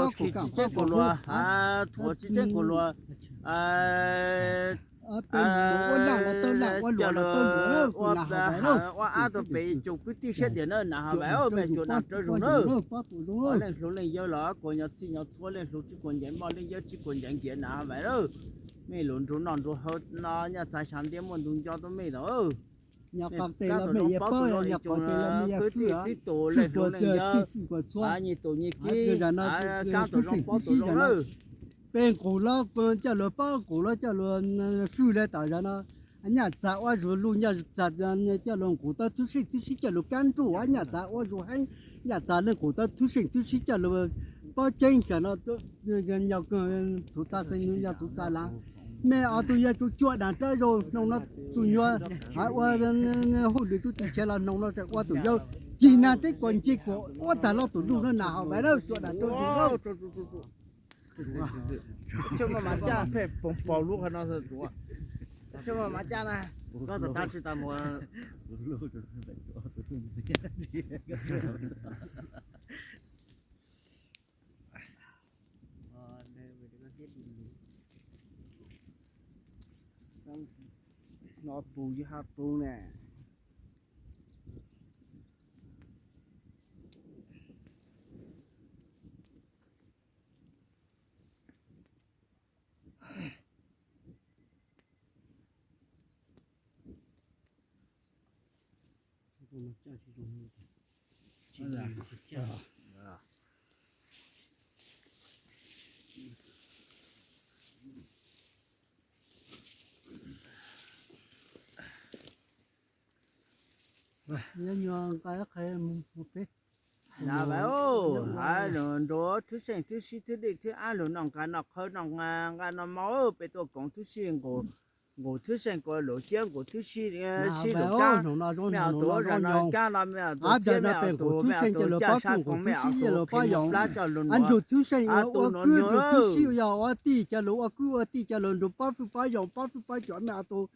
luag tsis tseeb kuv luag, thuav tsis tseeb kuv luag, ua ab rau pem cov kwv tij siab diam na, nas has vais mej cuam nas rov zoo na. Leej hluas leej yawg los kuas nyob txhij nyob txhua, leej hluas tsis kuas ncaim moj, leej yawg tsis kuas ncaim nkiav, nas has vais na. Mej lus nrug noj nrug haus no nyaj txag xya ntiab muaj ntug nco tuab mej tau. Kab tus zoo pob tus zoo ib tsoom kwv tij tib tug leej hluas leej yawg, nyias tus nyias kib, kab tus zoo pob tus zoo lawm. Peb nqus los coj luag pab, nqus los coj luag swj le tam zag no. Nyaj txag ua zuag luj, nyaj txag coj luag nqus tau tub seej tub sib coj luag kab nruj, nyaj txag ua zuag heev, nyaj txag leej nqus tau tub seej tub sib coj luag pob ceeb tam no. Nyob txag xeeb nyob txag lav, mej ob tug yawg tsuas cuam nas rov zoo. Noog no tus nyuag ua hauj lwm tub tib chav los noog no tseem ua tus yawg cig nas teb kuas ncig kuas ua tag los tus luj no, nas has vais na, cuam nas rov zoo. No pus yog ha pus ne. Nyob nyuag nqa qhe mus peb. Nav vais, hais nrug thwb seej thwb sib thwb dej thwb ab lug noj nqa noj qhawv noj nqa noj mov, peb tuaj koom thwb sib nqus thwb seej kuas lug ciab nqus thwb sib lug kab, mej tus zag no kab no mej tus ciab, mej tus mej tus caj sab koom mej tus kib moog plab coj lug nuav, tus nuav nuav, ua kwj ua tij coj lug ua kwj ua tij coj lug nrug pab fwj pab yawm pab fwj pab cawm mej tus.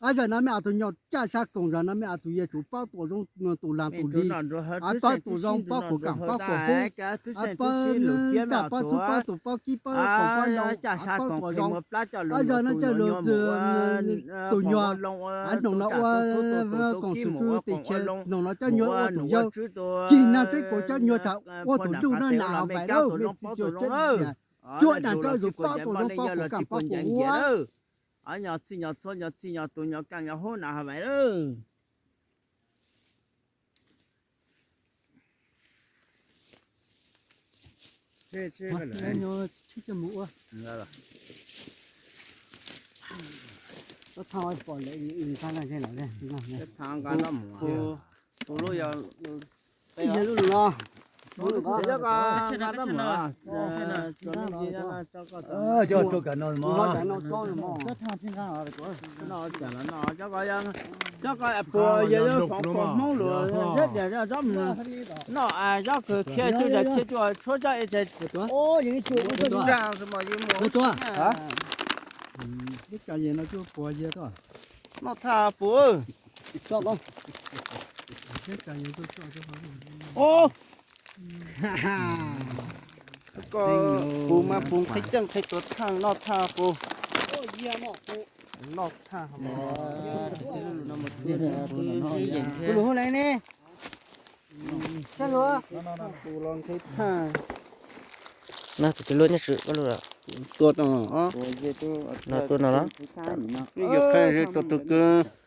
Ab zag no mej tus nyob caj sab koom zag no mej tus yawg tsuas pab tuam zoo tus lag tus lig, pab tuam zoo pab kuas kaam pab kuas hub, pab caj pab txhub pab tus pab kib pab koom pab yawm pab tuam zoo. Ab zag no coj lug tus nyuag, ab noog no ua koom xwm txuj tim chav, noog no coj nyuag ua tus yawg cig nag teb kuas coj nyuag tsa ua tus luj no, nas has vais na, mej txiv cuam nas rov zoo pab tuam zoo pab kuas kaam pab kuas hub. Nyob txhij nyob txhua nyob txhij nyob tus nyob kaam nyob hub, nas has vais na. Thaab nqa noj mus. Tus lub yog ib yam lub no. Cov ko, cov ko, cov ko, cov ko, cov ko puas yog lub foom pom Hmoob lus zeb diam zeb mus noj, zob kws khiav cuj zag khiav cuj tshuab zab ib teg. Noj thaj puas. Ko puv mas puv qhib ceej qhib tuav thaj noj thaj puas. Noj thaj. Kuv lus hu le ne. Sab lus. Puv los qhib thaj. No kuv tus lub nyob tsis koj lub lawm. Tua no. No tua no los. Yog qhib tus tus kws.